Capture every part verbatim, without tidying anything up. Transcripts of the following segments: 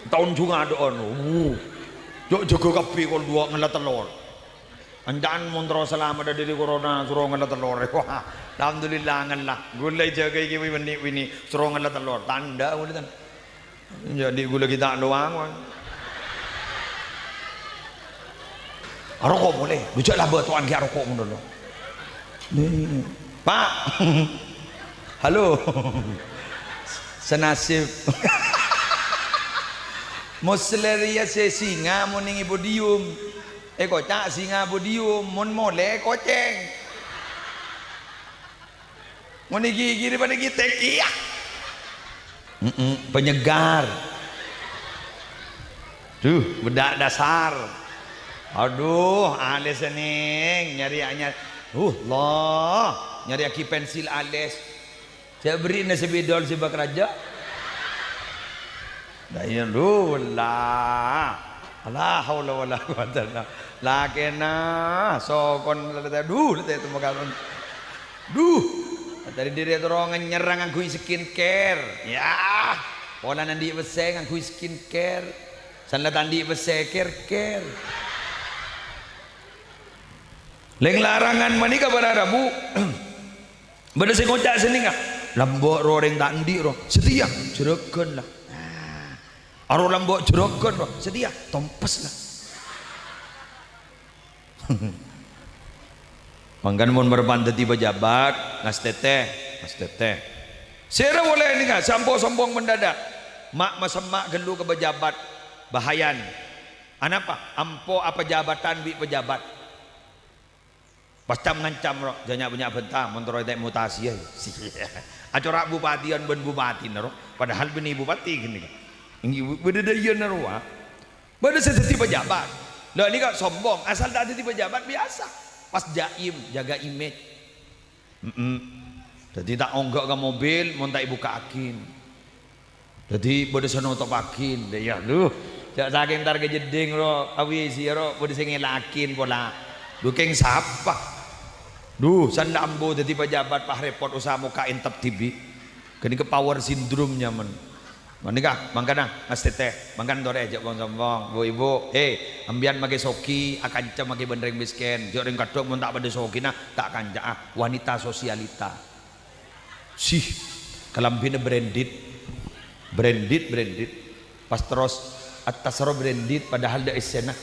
Taon jhung adhâ'ân, wuh. Jhâ', jâgâ kabbhi kol duwâ' ngella tellor. Anca'an mon terro salamet dâri corona, soro ngella tellor. Wah, alhamdulillah ngella. Ghulâ èjâgâi ghi' bi' bânnè binè, soro ngella tellor. Tandhâ ghulâ tan. Jhâ' dhi' ghulâ ghi' ta' lowang, wah. Aroko' polè. Dhu jhâ' la bâto'an ghi' aroko' mon dulu. Nih, Pak. Halo. Senasib. Moslè rèya sè singa mon neng podium. Èkoca' singa podium, mon molè kocèng. Mon ghi-ghi rè panèka tèk iyâ. Mm-mm, penyegar. Duh, bedak dasar. Aduh, alès neng, nyarè anyar. Uh, Allah, nyarèyaghi pensil alès. Jhâ' berri'na spidol sè bâk rajâ. Nah, iyâ, duh, la. La haula wala quwata illa. Lakèna, sokon, la, la, duh, la, tè, tè, makaron. Duh, tadi diri terro nyerrang ngangghuy skincare. Ya, polana andi' pèssè ngangghuy skincare. San la ta' andi' pèssè, care-care. Lèng larangan panèka para rabu. Bâdâ sè ngoca' sè nènga, "Lambâ' ro orèng ta' andi' ro." Satèya, jhurâghân la. Nah, aro lambâ' jhurâghân ro. Satèya, tompes la. Mangkana mon bârâmpan dhâddhi pejabat, ngastètè, ngastètè. Sèra polè nènga, sampo-sompong mendadak. Ma' masemma' ghâllu ka pejabat. Bahayana. Anapa? Ampo apajabatan bi' pejabat. Pas cam-ngancam, ro, jhâ' nya'-bânnya' bânta, mon terro ètè' mutasi, ya. Acora' bupatian bân bupatina, ro. Padahal bânnè bupati ghânèka. Èngghi bâdâ dâ' iyâna rowa. Bâdâ sè dhâddhi pejabat. Lah, nèka sombong, asal ta' dhâddhi pejabat biyasa. Pas jaim, jaga image. Mm-mm. Dhâddhi ta' ongghâ ka mobil, mon ta' èbuka'aghin. Dhâddhi bâdâ sè notopaghin, dâ' iyâ, lu. Jhâ' sakèng entar ka jeddhing, ro, awisi, ro, bâdâ sè ngèla'aghin pola. Dhu, kèng sapa? Dhu, sanda ambu dhâddhi pejabat, pas rèpot, osa mokka' entep dhibi'. Ghânèka power syndrome nyamana. Ghânèka, mangkana, ngastètè, mangkana torè, jhâ' kong-sompong, bu-ibu, he, ambiyân makè sogi, akanca makè bân rèng mèskèn, jhâ' rèng kaddhâ' mon ta' padâ sogina, ta' kanca'a, wanita sosialita. Sih, kalambhina branded. Branded, branded. Pas terros attas ro branded, padahal dâ' essèna.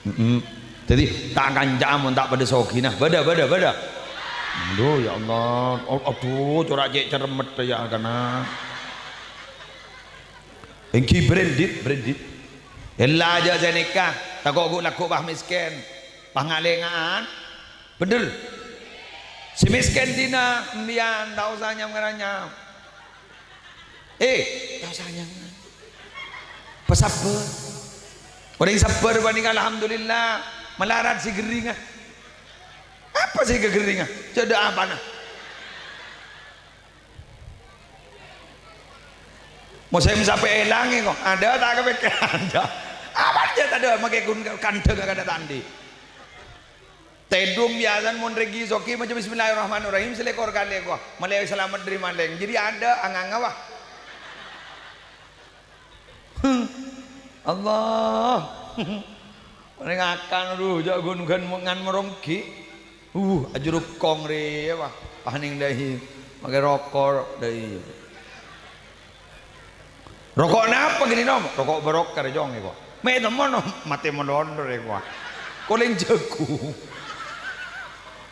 Mm-mm. Dhâddhi, ta' kanca'a mon ta' padâ sogina. Bâdâ, bâdâ, bâdâ. Aduh, ya Allah. Aduh, cora' cè' cermet, ya, kana. Èngghi branded, branded. Ella jhâ' sanèka, tako' ghu'-lagghu' pas mèskèn. Pas nga'-lènga'an. Bhender. Sè mèskèn dinah, empèyan, ta' osa nyam-ngaranyam. Eh, ta' osa nyam-ngaranyam. Pasabbhâr. Orèng sabbhâr panèka, alhamdulillah, malarat sè ghâringnga. Apa sè èkaghâringnga? Jhâ' dâ' apana? Mosèm sapè èlang, engko'. Adâ' ta' kapèkkèr? Adâ'. Apa jhâ' tadâ' makè ghun kandhâng kana ta' andi'? Tèdung biyasana mon rènggi sogi maca Bismillahirrahmanirrahim salèkor kalè, ko. Malè salamet dâri malèng. Jadi adâ' anganga, wah. Allah. Paling akan, aduh, jhâ' ghun-ghân ngan maronggi. Uh, ajurukong rè, wah, paning dâi. Makè roko' dâi. Roko' napa gini, Nom? Roko' barokah, rè, Jong, èko. Mè' temmo, Nom, matè malolo, rè, ko. Kolèng jhâghung.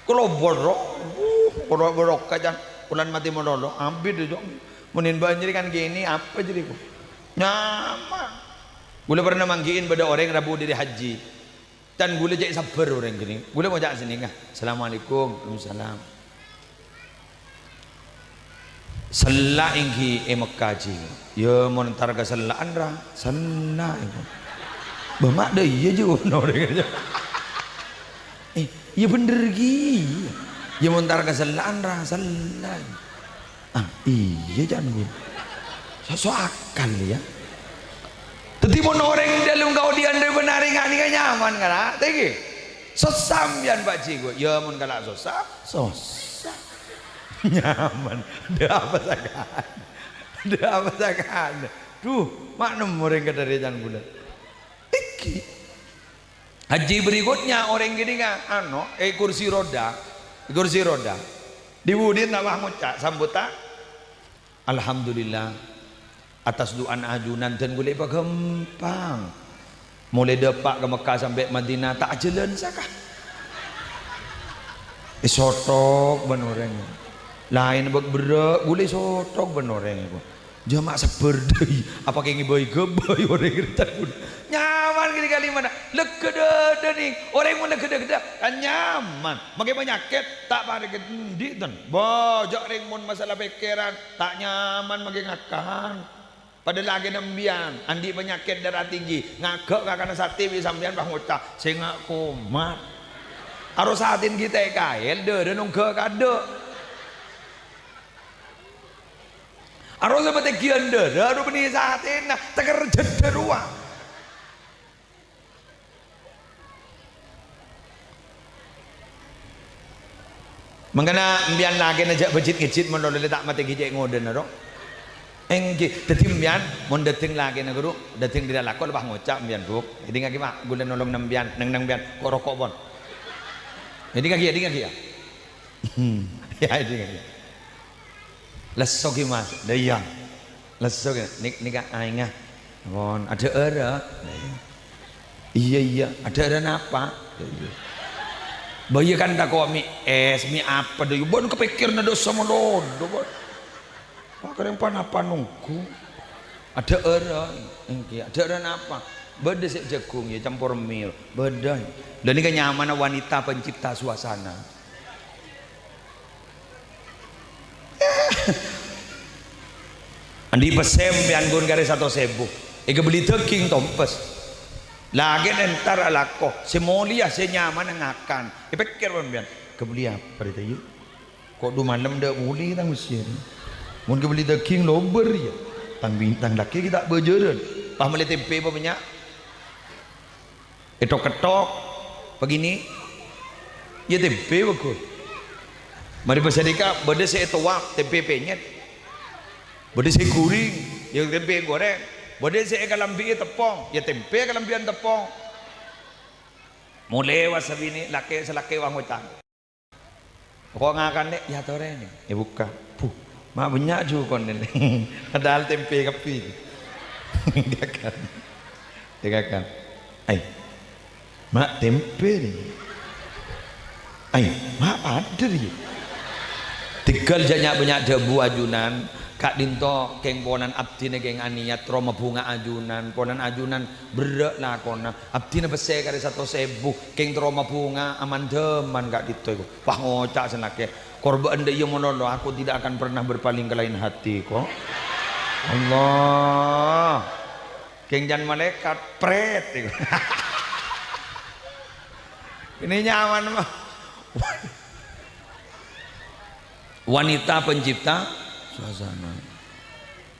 Kalo baro, uh, kalo barokah, Jang. Kulân matè malolo, abit, rè, Jong. Mon è bâ'na jârèya kan gini, apa jârèya, ko? Nyaman. Ghulâ pernah manggi'in bâdâ orèng rabu dâri haji. Can ghulâ cè' sabbhâr orèng ghânèka. Ghulâ ngoca' sè nènga, "Assalamualaikum." "Waalaikumsalam." "Sella' èngghi è Mekkah, Jing?" "Yâ, mon entar ka sella'an, ra." "Sella' èngghi." "Bâ, ma' dâ' iyâ, Jing," orèng. "Eh, iyâ bhender, ghi. Yâ, mon entar ka sella'an, ra, sella'." Ah, iyâ, can ghulâ. So'-, so' akal, yâ. Dhâddhi, mon orèng dâlem kaodi'ân rè bân arèngan nèka nyaman, ngara', ta' èngghi? Sossa sampèyan, Pak Ji, ghu. Yâ, mon kala' sossa, sossa. Nyaman. Dâ' apa sakalè. Dâ' apa sakalè. Dhu, ma' nemmo orèng kadhâriyâ can bulâ. Èngghi. Haji berikutnya orèng kènèngnga, ano, è kursi roda. È kursi roda. Dhi-budhina pas ngoca', sambhutta, "Alhamdulillah, atas du'ana ajunan dân ghulâ èpaghâmpang. Molaè dâpa' ka Mekkah sampè' Madinah ta' ajhâlân saka." Èsothok bân orèng. Laèn bâk berrâ', ghulâ èsothok bân orèng. Jhâ' ma' sabbhâr dâi, apa kèng èbâi-ghâbây orèng rètan pon. Nyaman ghi' kalimana, lega dâdâ nèng, orèng mon lega dâdâ, kan nyaman. Makè panyakèt, ta' parèkè andi' ten. Bâjâ' rèng mon masalah pèkkèran, ta' nyaman makè ngakan. Padahal lakèna embiyan, andi' panyakèt darah tinggi, ngaghâ' ngakana satè bi' sampèyan pas ngoca', "Sènga' komat." Aro satèna ghi' ta' èkaèl, dârâ nongghâ kaadâ'. Aro sè matènggiyân dârâ, aro bânnè satèna, teker jhâddhâ rowa. Mangkana embiyan lakèna jhâ' bâjit-ngèjit mon lolè ta' matèngghi cè' ngodâna, ro. Èngghi, dhâddhi embiyan mon dâteng lakèna ghuru, dâteng dhira lako la pas ngoca' embiyan, Bu. Èdingngaghi, Pak, ghulâ nolong embiyan, neng-neng embiyan, ko' roko' pon. Èdingngaghi, èdingngaghi, ya. Ya, èdingngaghi. Lesso ghi, Mas? Lah iyâ. Lesso ghi. Nik-, nèka aèngnga. Pon, adhâ'ârâ? Lah iyâ. Iyâ, iyâ. Adhâ'ârâ napa? Lah iyâ. Bâ iyâ kan tako' mi' es, mi' apa dâ' iyâ. Bân kapèkkèrna dâ' samalodo, bân. Pakarèng pan apa nonggu? Adhâ'ârâ? Èngghi, adhâ'ârâ napa? Bâdâ sè jhâghung, iyâ, campor mi'. Bâdâ. Lah nèka nyamana wanita pencipta suasana. Andi' pèssè sampèyan ghun karè satos èbu. Èkabelli dhâghing tompes. Lakèna entar alako. Sè molèya, sè nyamana ngakan. Èpèkkèr sampèyan, "Kabelli apa rèya, yu? Ko' dhu malem dâ' molè tang pèssè. Mon kabelli dhâghing lobâr, iyâ. Tang bin-, tang lakè ghi' ta' bâjârân. Pas mellè tèmpè bânnya'." Èthok-kèthok, paghinè', iyâ tèmpè bâgus. Marè pas sanèka bâdâ sè ètowap, tèmpè pènyèt. Bâdâ sè ghuring, iyâ tèmpè gorèng. Bâdâ sè èkalambi'i teppong, iyâ tèmpè kalambhi'ân teppong. Molè pas sabinè' lakè sè lakè wah ngoca'. Ko' ngakan, Lè', èyatorè, nè. Èbukka'. Buh, ma' bânnya' jhukonè, Lè'. Padahal tèmpè kabbhi. Èkakan. Èkakan. Ai. Ma' tèmpè, nè. Ai, ma' padâ, nè. Tèghâl jhâ' nya'-bânnya' dhâbu ajunan. Ka'dinto kèng ponan abdhina kèng anèyat terro mabhunga ajunan. Ponan ajunan berrâ' lakona. Abdhina pèssè karè satos èbu. Kèng terro mabhunga aman-dâman ka'dinto, èko. Wah, ngoca' sè lakè, "Korbhâ'ân dâ' iyâ malolo, aku tidak akan pernah berpaling ke lain hati, ko'." Allah. Kèng can malaèkat, prèt, èko. Ini nyaman, mah. Wanita pencipta suasana.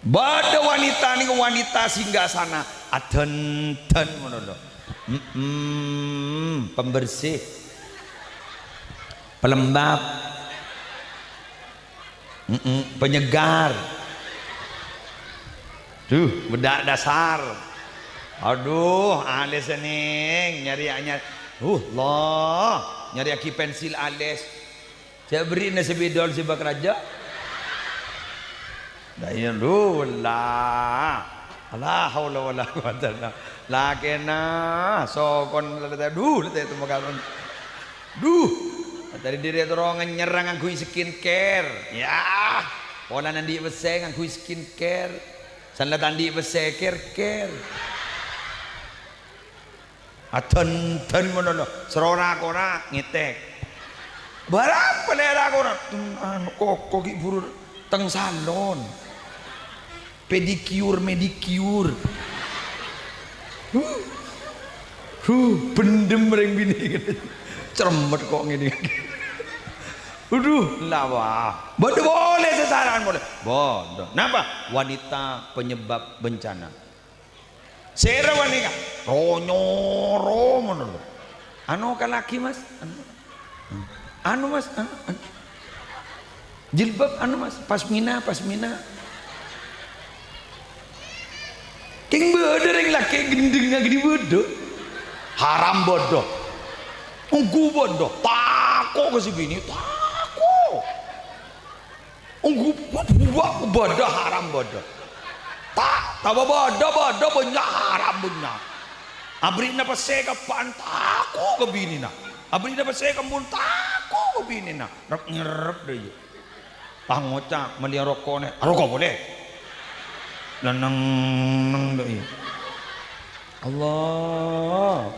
Bâdâ wanita nèko wanita singgasana, adhândhân ngono lho. Mm-mm, pembersih. Pelembab. Mm-mm, penyegar. Duh, bedak dasar. Aduh, alis nèng, nyarè anyar. Uh, Allah, nyarèyaghi pensil alis. Jhâ' berri'na spidol sè bâk rajâ. Lah iyâ, lu, la. La haula wala quwata illa billah. Lakèna sokon la tè-, duh, la tè-, tè-, makaron. Duh. Tadi diri terro nyerrang ngangghuy skincare. Ya. Polana andi' pèssè ngangghuy skincare. San la ta' andi' pèssè, care-care. Adhândhân ngono lho, sè ro-kora ngètèk. Bârâmpa lè ra-kora? Teng anu, koko ghi' buru teng salon. Pedicure, medicure. Huh. Huh, bhendhem rèng binè'. Cermet ko' ngènè. Aduh, la wah. Bâdâ polè sè saran polè. Bâdâ. Napa? Wanita penyebab bencana. Sèra wani ka? Ro-nyoro ngono lho. Anu ka lagi, Mas. Anu. Anu, Mas. Anu, anu. Jilbab, anu, Mas. Pasmina, pasmina. Eng bâdâ rèng lakè' ghendhengnga ghâdhi bâdâ. Haram bâdâ. Ongghu bâdâ. Tako' ka sè binè', tako'. Ongghu buwâ' bâdâ, haram bâdâ. Ta-, taba bâdâ, bâdâ bânnya', haram bânnya'. Aberri'na pèssè ka eppa'na, tako' ka binèna. Aberri'na pèssè ka embu'na, tako' ka binèna. Rep-ngerrep dâ' iyâ. Pas ngoca', mellèya roko' nè, "Aroko' polè." Neng-neng dâ' iyâ. Allah.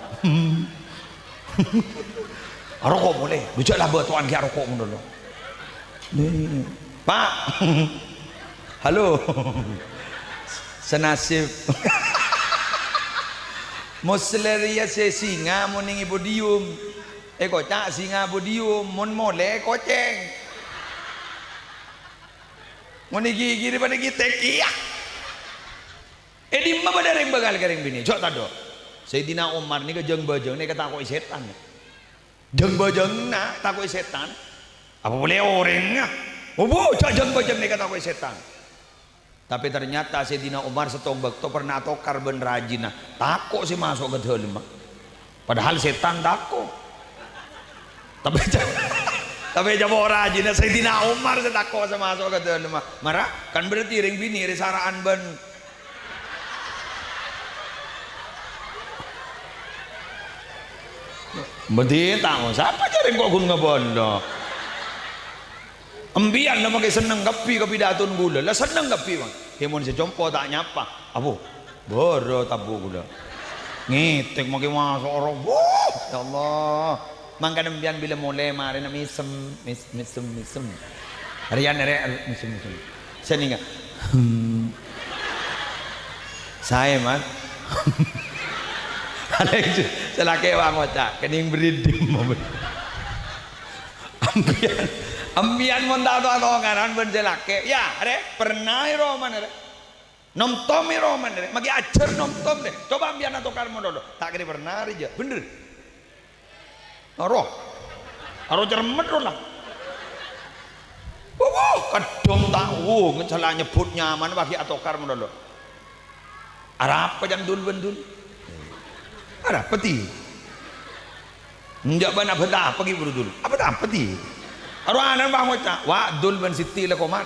"Aroko' polè. Dhu jhâ' la bâto'an ghi' aroko' mon dolo." Nih. Pak. Halo. Senasib. Moslè rèya sè singa mon neng è podium. Èkoca' singa podium, mon molè kocèng. Mon è ghighiri padâ ghitek, iyâ. È dimma padâ rèng bhâkal ka rèng binè'? Jhâ' tadâ'. Sayyidina Umar nèka jâng-bâjâng nèka tako'è sètan. Jâng-bâjângnga tako'è sètan. Apa polè orèngnga? Obo, jhâ' jâng-bâjâng nèka tako'è sètan. Tapè ternyata Sayyidina Umar sèttong bâkto pernah atokar bân rajina. Tako' sè maso' ka dâlemma. Padahal sètan tako'. Tapè ja-, tapè jhâ' po' rajina Sayyidina Umar sè tako' sè maso' ka dâlemma. Mara, kan berarti rèng binè' rè sara'an bân Bâdhi tako', sapa jârèya kok ghun ngabâlâ? Empiyan la makè senneng kabbhi ka pidatona ghulâ. La senneng kabbhi, Bang. Kèmon sè compo ta' nyapa. Abu, bârâ tabu ghulâ. Ngètèk makè maso' ro. Wuh, ya Allah. Mangkana empiyan bilâ molè marèna mèsem, mès-, mèsem, mèsem. Rèyan rè, mèsem, mèsem. Sè nènga. Hmm. Saè, Man. Alè, sè lakè' wa ngoca', kènèng bridhim. Empiyan, empiyan mon ta' to-atonganan bân sè lakè'. Ya, rè, pernah è romana, rè. Nomtom è romana, rè. Makè ajhâr nomtom, rè. Coba empiyan atokar mon dolo. Ta' kèra pernah, rè, jâ. Bhender. Aro. Aro cermet, ro, la. Wuh, wuh, keddhong ta', wuh, ngecala nyebbhut nyamana, bâgi atokar mon dolo. Arapa jân Dul bân Dul? Arapa, Ti? Enjâ' bân abâ' ta' apa ghi' buru Dul? Abâ' ta' apa, Ti? Aro ana' bâ' ngoca', "Wa', Dul bân Siti la komat."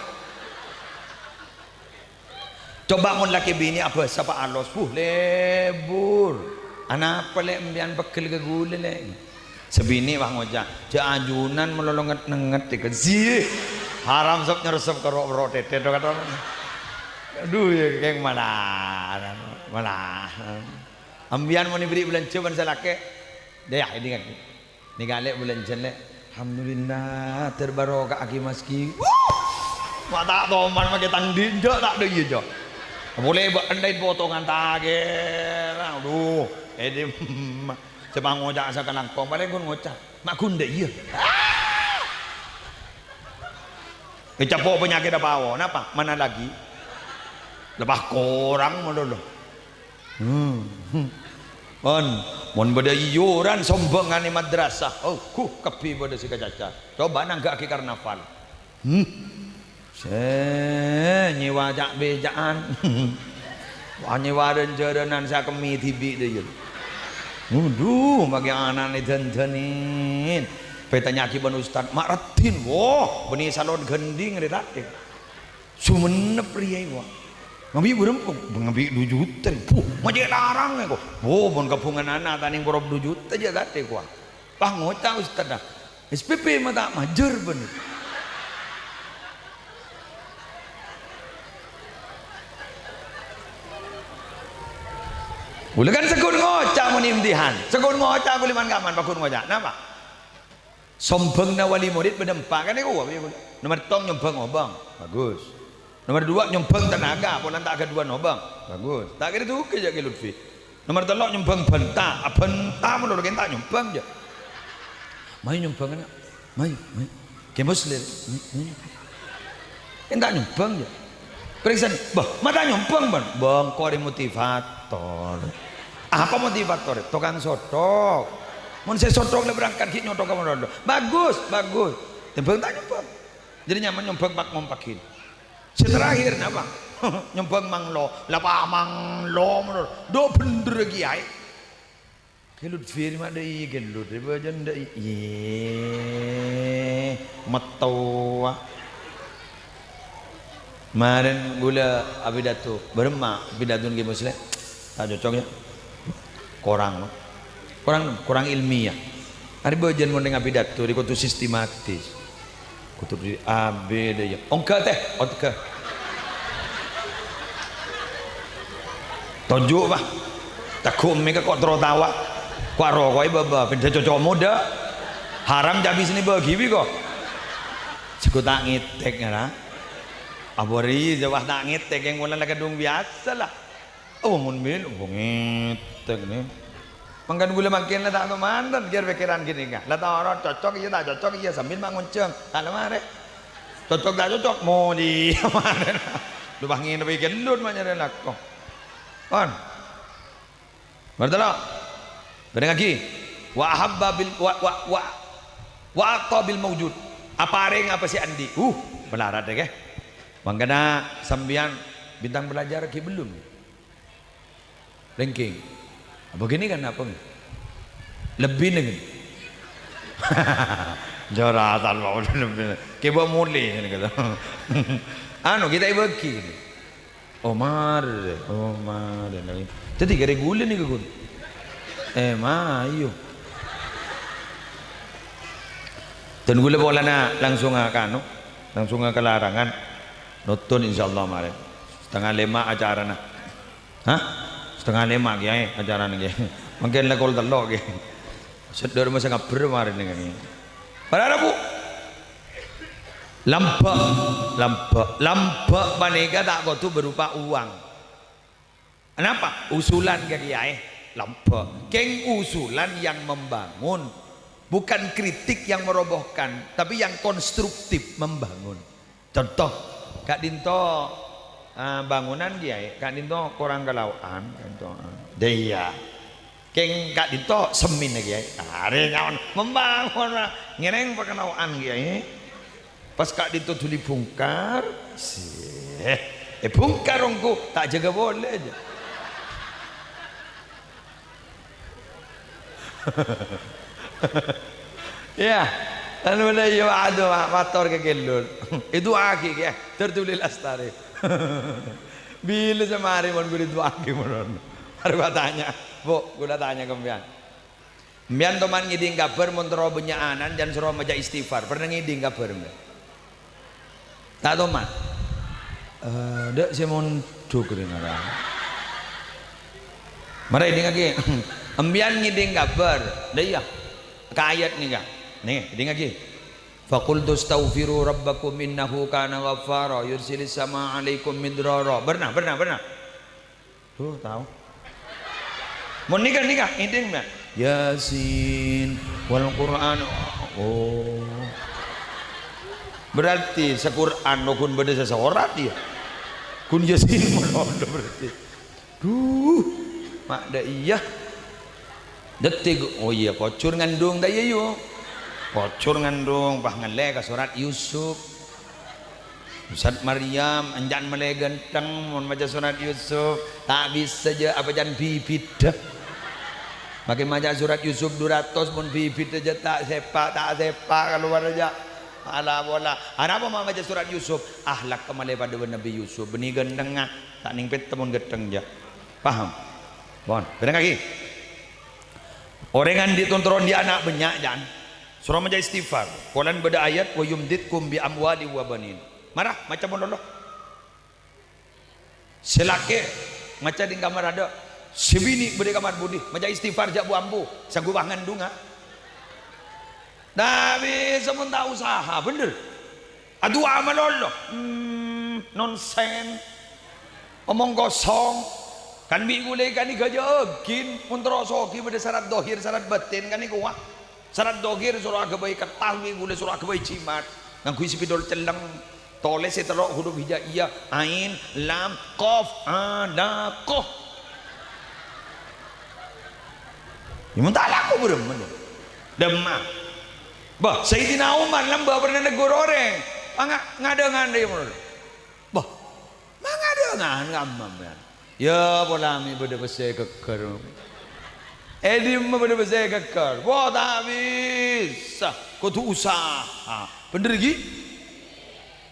Coba mon lakè binè' abhâsa pa' alos, buh, lebur. Anapa, Lè', empèyan peggel ka ghulâ, Lè'? Sè binè' bâ' ngoca', "Jhâ' ajunan malolo nget-nenget, èka." Zih! Haram sop-nyorsop ka ro'-ro' tètè, do, katon. Adhu, ya, kèng malaran, malaran. Empèyan mon èberri' bâlânjhâ bân sè lakè', dâ' ya, èdingngaghi. Nèka, Lè', bâlânjhâna, Lè'. Alhamdulillah, terbaroka'aghi, Mas Ki. Wuh! Ma' ta' toman makè tang dinjâ' ta' dâ' iyâ, jâ. Polè bâ' endâi potongan ta' kèra. Adhu, èdimma. Sè pangoca' sakalangkong, palèng ghun ngoca'. Ma' ghun dâ' iyâ. Ècapo' panyakèt apa, awo? Napa? Mana lagi? Lepas korang malolo. Hmm. Mon, mon bâdâ iyuran sombhângan è madrasah, oh, ghu, kabbhi bâdâ sè kacaca. Coba nanggâ'aghi karnaval. Hmm. Sè nyèwa ca'-bèca'an. Wah, nyèwa rân-jhârânan sè akemmè dhibi' dâ' iyâ. Adhu, makè ana'na èdhân-dhânin. Pètanya'aghi bân ustad, ma' raddhin, woh, bânnè salon gendhing rè tadâ'. Songennep rèya, wa. Ngambi' bârâmpa? Ngambi' du juta, rè. Puh, ma' cè' larang, ko. Wo, mon kabbhungan ana' ta' nèng porop du juta, jâ' tadâ', ko. Wah, ngoca' ustadda. S P P ma' ta' majâr, bân. Ghulâ kan sèghun ngoca' mon imtihan. Sèghun ngoca' ghulâ man-kaman, pagghun ngoca'. Napa? Sombhângnga wali murid bâdâ empa', kan èkowa, ya, ghulâ. Nomer sèttong nyombhâng obâng, bagus. Nomer duwâ' nyombhâng tenaga, polana ta' ghâdhuwân obâng, bagus. Ta' kèra dhugâ, jâ', Kè Lutfi. Nomer tello' nyombhâng bhânta, abhânta mon loro kèng ta' nyombhâng, jâ'. Mayu nyombhâng, ana'. Mayu, mayu. Kè Muslim, mayu, mayu. Kèng ta' nyombhâng, jâ'. Parèksanè, "Bâh, ma' ta' nyombhâng, bân?" "Bâh, engko' arè motivator." "Apa motivator?" "Tokang sothok." "Mon sè sothok la berangkat ghi' nyothok ka mon loro." "Bagus, bagus." Nyombhâng ta' nyombhâng? Jadi nyaman nyombhâng pak-, ngompakin. Sè terakhir napa? Nyembhâng manglo. La pa manglo mènor. Dhu bhendher kèyaè. Ghellut fir ma' dâ' iyâ ghellut. Rè bâjâna dâ' iyâ. Iyâ. Mettowa. Marèn ghulâ apidato. Bârâmma apidato Ki Muslim? Ta' cocok, yâ? Korang, no? Korang, korang ilmiah. Arè bâjâna mon neng apidato, rè kodhu sistematis. Kodhu di A, B, D, ya. Ongghâ, tè, ongghâ. Toju', Pak. Teggu' mè' kok terro tawa. Kok roko'è bâbâ, bhendher cocok modâ. Haram cabis nè bâgi bi' kok. Sèngko' ta' ngètèk, ngara. Abhâri, jâwâ ta' ngètèk, yang mula la kadhung biyasa, la. Oh, mon mèl, oh, ngètèk, nè. Mangkana ghulâ mangkèn la ta' toman, dhâddhi pèkkèran ghânèka. La ta' ora cocok, iyâ ta' cocok, iyâ sambil ma' ngonjhâng. Ta' la marè. Cocok ta' cocok, modi marè. Lu pas ngènep è ghellut ma' nyarè lako. Pon. Martelo. Bârengngaghi. Wa ahabba bil, wa, wa, wa, wa a'ta bil maujud. Aparèng apa sè andi'. Uh, malarat, yâ, kè. Mangkana sampèyan bintang pelajar ghi' bellum. Ranking. Apa gini kan apa? Lebbi nèng. Jâratan mau lebbi. Kèbâ molè nèng kata. Anu, kita bagi. Oh, marè. Oh, marè. Dhâddhi karè ghulâ nèka, Gun. Eh, mayu. Dan ghulâ polana langsung ka anu, langsung ka larangan. Nonton insyaallah marè. Setengah lima acarana. Hah? Setengah lima, Kèyaè, acarana, Kèyaè. Mangkèn la kol tello', Kèyaè. Sè dhâ' roma sè ngabbher marèna, Kèyaè. Para Rabu. Lambâ', lambâ', lambâ' panèka ta' kodhu berupa uang. Kenapa? Usulan, Kèyaè. Lambâ'. Kèng usulan yang membangun. Bukan kritik yang merobohkan, tapi yang konstruktif, membangun. Conto, ka'dinto, eh, bangunan, Kèyaè, ka'dinto korang kalao'an, ka'dinto, eh. Dâ' iyâ. Kèng ka'dinto semmènna, Kèyaè. Arè nyaon membangun, Pak. Ngèrèng pakalao'an, Kèyaè. Pas ka'dinto dhuli bongkar, sè, eh, bongkar ongghu, ta' jâgâ polè, jâ. Iyâ, anu la iyâ, aduh, ma-, mator ka ghellut. Èdu'aaghi, Kè, tertulil astari. Bilâ sè marè mon ghulâ èdu'aaghi mon. Marè wa tanya, Bu, ghulâ tanya ka sampèyan. Sampèyan toman ngèdhing kabhâr mon terro bânnya'anan, jhân soro maca istighfar. Pernah ngèdhing kabhâr, sampèyan? Ta' toman? Eh, dâ' sè mondhuk rè ngara. Mara èdhingngaghi. Sampèyan ngèdhing kabhâr. Dâ' iyâ. Ka ayat nèka. Nè, èdhingngaghi. "Faqultu astaghfiru rabbakum innahu kana ghaffara yursilis samaa 'alaikum midrara." Pernah, pernah, pernah. Duh, tao. Mon nèka, nèka, ngèdhing, nah. Yasin wal Qur'an. Oh. Berarti se-Qur'an no ghun bâdâ sè sorat, yâ. Ghun Yasin mon ono berarti. Duh, ma' dâ' iyâ. Dâddhi, oh iyâ, pojhur ngandung ta' iyâ, yu? Pojhur ngandung, pas ngallè ka sorat Yusuf. Ustaz Maryam, ènca'na malè ghântheng, mon maca sorat Yusuf, ta' bisa jâ' apa can bibidda. Makè maca sorat Yusuf du ratos, mon bibidda jâ' ta' sepa', ta' sepa' kalowar jâ'. Ala pola. Arapa ma' maca sorat Yusuf? Akhlak malè padâ bân Nabi Yusuf. Bânnè ghânthengnga, ta' nèng pèttè mon ghânteng jâ'. Paham? Pon, bârengngaghi. Orèng andi' ton-, terro andi' ana' bânnya', jân. Soro maca istighfar. Polana bâdâ ayat, "Wa yumdidkum bi amwali wa banin." Mara, maca mon lolo. Sè lakè', maca ding kamar adâ'. Sè binè' bâdâ kamar budi, maca istighfar jâ' bu-ambu. Sangghu pas ngandhungnga. Tapè sampon ta' usaha, bhender. Adu'a malolo. Hmm, nonsen. Omong kosong. Kan bi' ghulâ èkanèka jâgin. Mon terro soghi bâdâ sarat dhohir, sarat bâtin kan èkowa. Sarat dhohir soro aghâbây kertas, bi' ghulâ soro aghâbây jimat. Ngangghuy spidol celleng. Tolès sè tello' huruf hijaiyah. Ain, lam, qaf, alaqah. Yâ, mon ta' alako bârâmma. Dâmma. Bâh, Sayyidina Umar lambâ' pernah neggur orèng. Panga-, ngandhâ-ngandhâ mon. Bâh, Nah, ngammam, ya. Ya, pola mè' bâdâ pèssè ghâggâr. È dimma bâdâ pèssè ghâggâr? Wah, ta' bisa. Kodhu usaha. Bhender, ghi?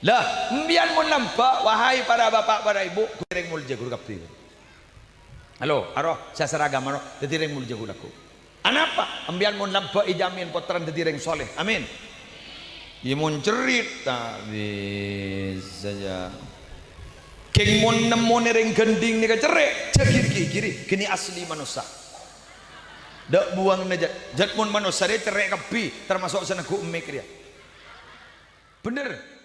Lah, empèyan mon lambâ', wahai para bapa', para ibu, ghuru rèng molja ghuru kabbhi. Halo, aro, sè asaragam, aro, dhâddhi rèng molja ghulâ. Anapa? Empèyan mon lambâ' èjhâmin pottrana dhâddhi rèng soleh. Amin. Iyâ, mon cerrèt, ta' bisa, ya. Kèng mon nemmona rèng ghândhing nèka cerrè', jhâ' ghi-, ghi-, ghiri, ghâni asli manossa. Dâ' buwângnga jhât, jhât mon manossa rèya cerrè' kabbhi, tamaso' sè neggu' emmèk rèya. Bhender.